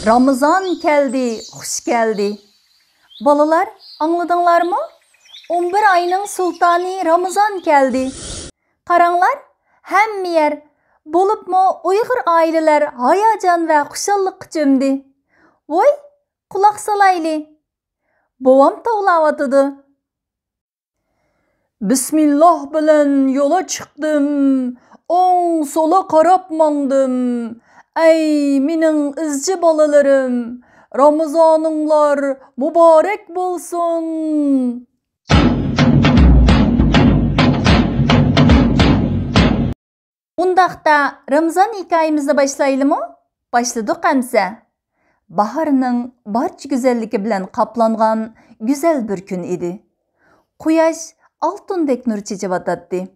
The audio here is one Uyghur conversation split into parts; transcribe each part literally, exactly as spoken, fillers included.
رامىزان كەلدى، خۇش كەلدى. بالىلار، ئاڭلىدىڭلارمۇ؟ ئون بىر ئاينىڭ سۇلتانى رامىزان كەلدى. قاراڭلار، ھەممە يەر، بولۇپمۇ ئۇيغۇر ئائىلىلەر ھاياجان ۋە خۇشاللىققا چۆمدى. ۋوي، قۇلاق سالايلى. بوۋام توۋلاۋاتىدۇ. بىسمىللا بىلەن يولا چىقتىم، ئوڭ سولا قاراپ ماڭدىم. ئەي مېنىڭ ئىزچى بالىلىرىم، رامىزانىڭلار مۇبارەك بولسۇن! ئۇنداقتا رامىزان ھېكايىمىزنى باشلايلىمۇ؟ باشلىدۇق ئەمسە. باھارنىڭ بارچە گۈزەللىكى بىلەن قاپلانغان گۈزەل بىر كۈن ئىدى. قۇياش ئالتۇندەك نۇر چېچىۋاتاتتى.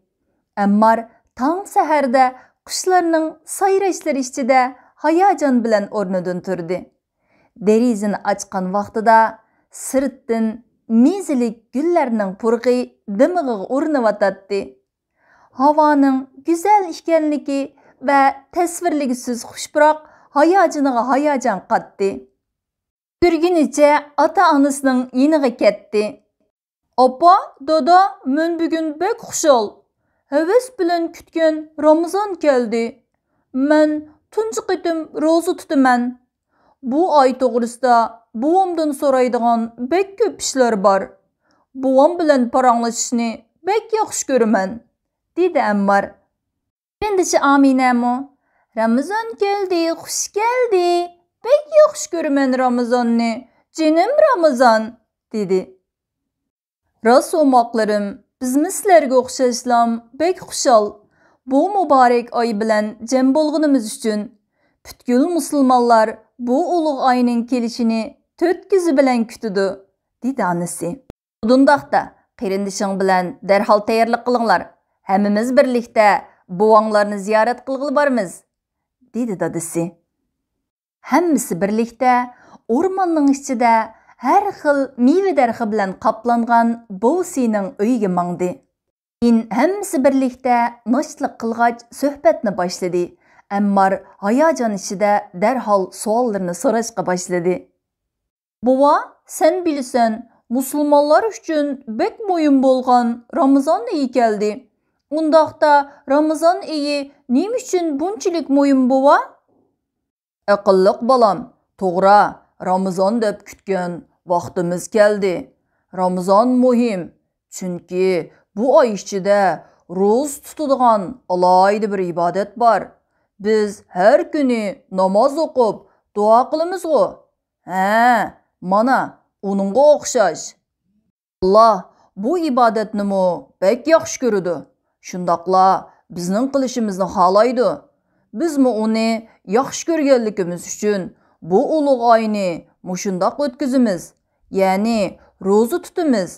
ئەممار تاڭ سەھەردە قۇشلارنىڭ سايراشلىرى ئىچىدە ھاياجان بىلەن ئورنىدىن تۇردى. دېرىزىنى ئاچقان ۋاقتىدا سىرتتىن مېزىلىك گۈللەرنىڭ پۇرىقى دىمىقىغا ئۇرۇنۇۋاتاتتى. ھاۋانىڭ گۈزەل ئىكەنلىكى ۋە تەسۋىرلىگۈسىز خۇش پۇراق ھاياجىنىغا ھاياجان قاتتى. يۈگۈرگىنىچە ئاتا-ئانىسىنىڭ يېنىغا كەتتى. ئاپا، دادا، مەن بۈگۈن بەك خۇشال. ھەۋەس بىلەن كۈتكەن رامىزان كەلدى. مەن تۇنجى قېتىم روزا تۇتىمەن. بۇ ئاي توغرىسىدا بوۋامدىن سورايدىغان بەك كۆپ ئىشلار بار. بوۋام بىلەن پاراڭلىشىشنى بەك ياخشى كۆرىمەن، دېدى ئەممار. قېرىندىشى ئامىنەمۇ، رامىزان كەلدى، خۇش كەلدى، بەك ياخشى كۆرىمەن رامىزاننى، جېنىم رامىزان، دېدى. راست ئوماقلىرىم، بىزمۇ سىلەرگە ئوخشاشلام بەك خۇشال. بۇ مۇبارەك ئاي بىلەن جەم بولغىنىمىز ئۈچۈن. پۈتكۈل مۇسۇلمانلار بۇ ئۇلۇغ ئاينىڭ كېلىشىنى تۆت كۆزى بىلەن كۈتىدۇ، دېدى ئانىسى. ئۇنداقتا، قېرىندىشىڭ بىلەن دەرھال تەييارلىق قىلىڭلار. ھەممىمىز بىرلىكتە بوۋاڭلارنى زىيارەت قىلغىلى بارىمىز، دېدى دادىسى. ھەممىسى بىرلىكتە ئورماننىڭ ئىچىدە ھەر خىل مېۋە دەرىخى بىلەن قاپلانغان بوۋىسىنىڭ ئۆيىگە ماڭدى. كېيىن ھەممىسى بىرلىكتە ناشتىلىق قىلغاچ سۆھبەتنى باشلىدى. ئەممار ھاياجان ئىچىدە دەرھال سوئاللىرىنى سوراشقا باشلىدى. بوۋا، سەن بىلىسەن، مۇسۇلمانلار ئۈچۈن بەك مۇھىم بولغان رامىزان ئېيى كەلدى. ئۇنداقتا رامىزان ئېيى نېمە ئۈچۈن بۇنچىلىك مۇھىم، بوۋا؟ ئەقىللىق بالام، توغرا، رامىزان دەپ كۈتكەن ۋاقتىمىز كەلدى. رامىزان مۇھىم، چۈنكى بۇ ئاي ئىچىدە روزا تۇتىدىغان ئالاھىدە بىر ئىبادەت بار. بىز ھەر كۈنى ناماز ئوقۇپ، دۇئا قىلىمىزغۇ؟ ھە، مانا، ئۇنىڭغا ئوخشاش. ئاللا بۇ ئىبادەتنىمۇ بەك ياخشى كۆرىدۇ. شۇنداقلا بىزنىڭ قىلىشىمىزنى خالايدۇ. بىزمۇ ئۇنى ياخشى كۆرگەنلىكىمىز ئۈچۈن بۇ ئۇلۇغ ئاينى مۇشۇنداق ئۆتكۈزىمىز، يەنى روزا تۇتىمىز،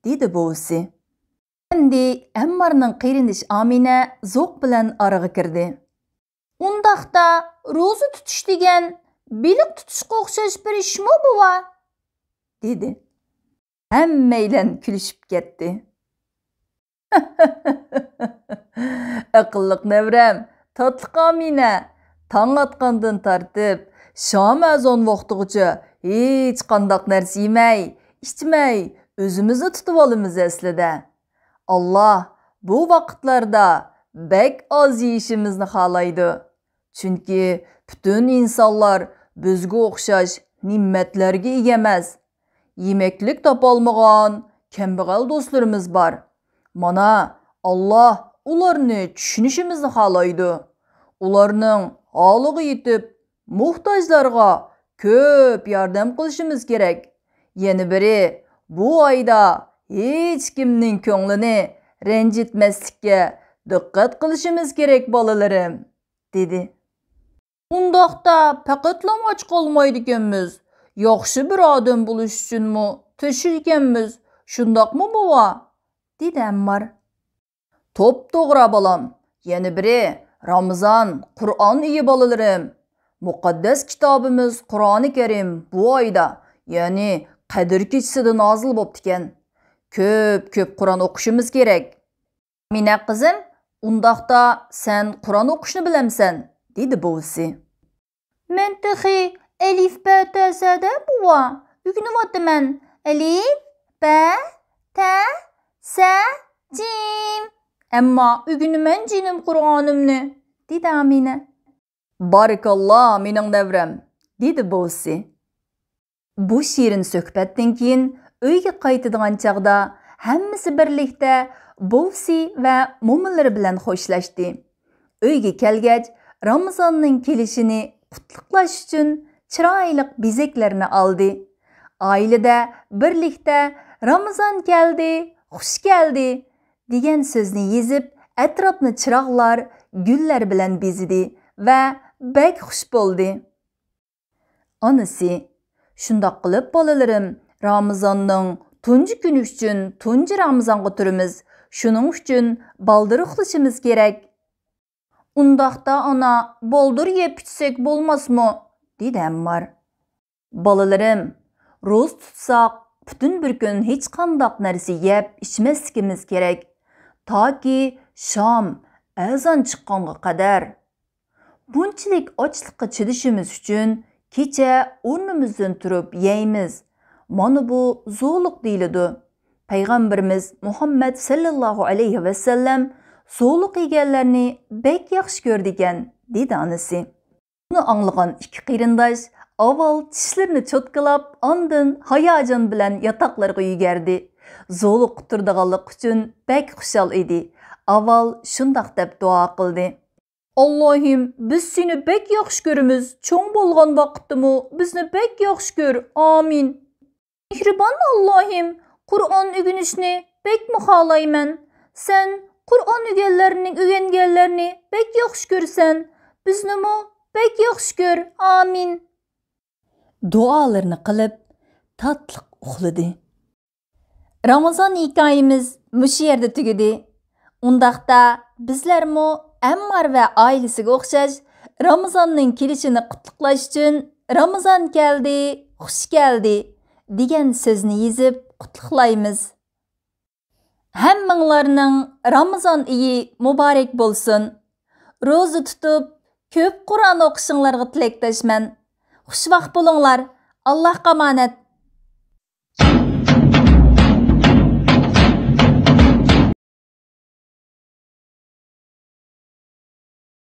دېدى بوۋىسى. ئەمدى ئەممارنىڭ قېرىندىشى ئامىنە زوق بىلەن ئارىغا كىردى. ئۇنداقتا روزا تۇتۇش دېگەن بېلىق تۇتۇشقا ئوخشاش بىر ئىشمۇ، بوۋا؟ دېدى. ھەممەيلەن كۈلۈشۈپ كەتتى. ئەقىللىق نەۋرەم، تاتلىق ئامىنە، تاڭ ئاتقاندىن تارتىپ شام ئەزان ۋاقتىغىچە ھېچقانداق نەرسە يېمەي، ئىچمەي، ئۆزىمىزنى تۇتۇۋالىمىز ئەسلىدە. ئاللا بۇ ۋاقىتلاردا بەك ئاز يېيىشىمىزنى خالايدۇ. چۈنكى پۈتۈن ئىنسانلار بىزگە ئوخشاش نېمەتلەرگە ئىگە ئەمەس. يېمەكلىك تاپالمىغان كەمبەغەل دوستلىرىمىز بار. مانا، ئاللا ئۇلارنى چۈشىنىشىمىزنى خالايدۇ. ئۇلارنىڭ ھالىغا يېتىپ، موھتاجلارغا كۆپ ياردەم قىلىشىمىز كېرەك. يەنە بىرى، بۇ ئايدا ھېچكىمنىڭ كۆڭلىنى رەنجىتمەسلىككە دىققەت قىلىشىمىز كېرەك، بالىلىرىم، دېدى. ئۇنداقتا پەقەتلا ئاچ قالمايدىكەنمىز. ياخشى بىر ئادەم بولۇش ئۈچۈنمۇ تىرىشىدىكەنمىز. شۇنداقمۇ، بوۋا؟ دېدى ئەممار. توپتوغرا، بالام. يەنە بىرى، رامىزان، قۇرئان ئېيى، بالىلىرىم. مۇقەددەس كىتابىمىز قۇرئانى كەرىم بۇ ئايدا، يەنى قەدىر كېچىسىدە نازىل بوپتىكەن. كۆپ-كۆپ قۇرئان ئوقۇشىمىز كېرەك. ئامىنە قىزىم، ئۇنداقتا سەن قۇرئان ئوقۇشنى بىلەمسەن؟ دېدى بوۋىسى. مەن تېخى ئەلىف، بە، تە، سە دە، بوۋا. ئۆگىنىۋاتىمەن. ئەلىف، بە، تە، سە، جىم. ئەمما ئۆگىنىمەن جېنىم قۇرئانىمنى، دېدى ئامىنە. بارىكاللا، مېنىڭ نەۋرەم، دېدى بوۋىسى. بۇ شېرىن سۆھبەتتىن كېيىن ئۆيگە قايتىدىغان چاغدا ھەممىسى بىرلىكتە بوۋىسى ۋە مومىلىرى بىلەن خوشلاشتى. ئۆيگە كەلگەچ، رامىزاننىڭ كېلىشىنى قۇتلۇقلاش ئۈچۈن چىرايلىق بېزەكلەرنى ئالدى. ئائىلىدە بىرلىكتە «رامىزان كەلدى، خۇش كەلدى» دېگەن سۆزنى يېزىپ، ئەتراپنى چىراغلار، گۈللەر بىلەن بېزىدى ۋە بەك خۇش بولدى. ئانىسى: «شۇنداق قىلىپ، بالىلىرىم، رامىزاننىڭ تۇنجى كۈنى ئۈچۈن تۇنجى رامىزانغا تۇرىمىز، شۇنىڭ ئۈچۈن بالدۇر ئۇخلىشىمىز كېرەك.» «ئۇنداقتا، ئانا، بالدۇر يەپ ئىچسەك بولماسمۇ؟» دېدى ئەممار. «بالىلىرىم، روزا تۇتساق، پۈتۈن بىر كۈن ھېچقانداق نەرسە يەپ ئىچمەسلىكىمىز كېرەك، تاكى شام ئەزان چىققانغا قەدەر. بۇنچىلىك ئاچلىققا چىدىشىمىز ئۈچۈن كېچە ئورنىمىزدىن تۇرۇپ يەيمىز. مانا بۇ زولۇق دېيىلىدۇ. پەيغەمبىرىمىز مۇھەممەد سەللەللاھۇ ئەلەيھى ۋەسەللەم زولۇق يېگەنلەرنى بەك ياخشى كۆرىدىكەن»، دېدى ئانىسى. بۇنى ئاڭلىغان ئىككى قېرىنداش ئاۋۋال چىشلىرىنى چوتكىلاپ، ئاندىن ھاياجان بىلەن ياتاقلىرىغا يۈگۈردى. زولۇققا تۇرىدىغانلىقى ئۈچۈن بەك خۇشال ئىدى. ئاۋۋال شۇنداق دەپ دۇئا قىلدى: «ئاللاھىم، بىز سېنى بەك ياخشى كۆرىمىز، چوڭ بولغان ۋاقىتتىمۇ بىزنى بەك ياخشى كۆر، ئامىن.» «مېھرىبان ئاللاھىم، قۇرئان ئۆگىنىشنى بەكمۇ خالايمەن. سەن قۇرئان ئۆگەنلەرنى، ئۆگەنگەنلەرنى بەك ياخشى كۆرىسەن. بىزنىمۇ بەك ياخشى كۆر. ئامىن.» دۇئالىرىنى قىلىپ، تاتلىق ئۇخلىدى. رامىزان ھېكايىمىز مۇشۇ يەردە تۈگىدى. ئۇنداقتا بىزلەرمۇ ئەممار ۋە ئائىلىسىگە ئوخشاش رامىزاننىڭ كېلىشىنى قۇتلۇقلاش ئۈچۈن «رامىزان كەلدى، خۇش كەلدى» دېگەن سۆزنى يېزىپ قۇتلۇقلايمىز. ھەممىڭلارنىڭ رامىزان ئېيى مۇبارەك بولسۇن. روزا تۇتۇپ، كۆپ قۇرئان ئوقۇشۇڭلارغا تىلەكداشمەن. خۇشۋاق بولۇڭلار. ئاللاھقا ئامانەت.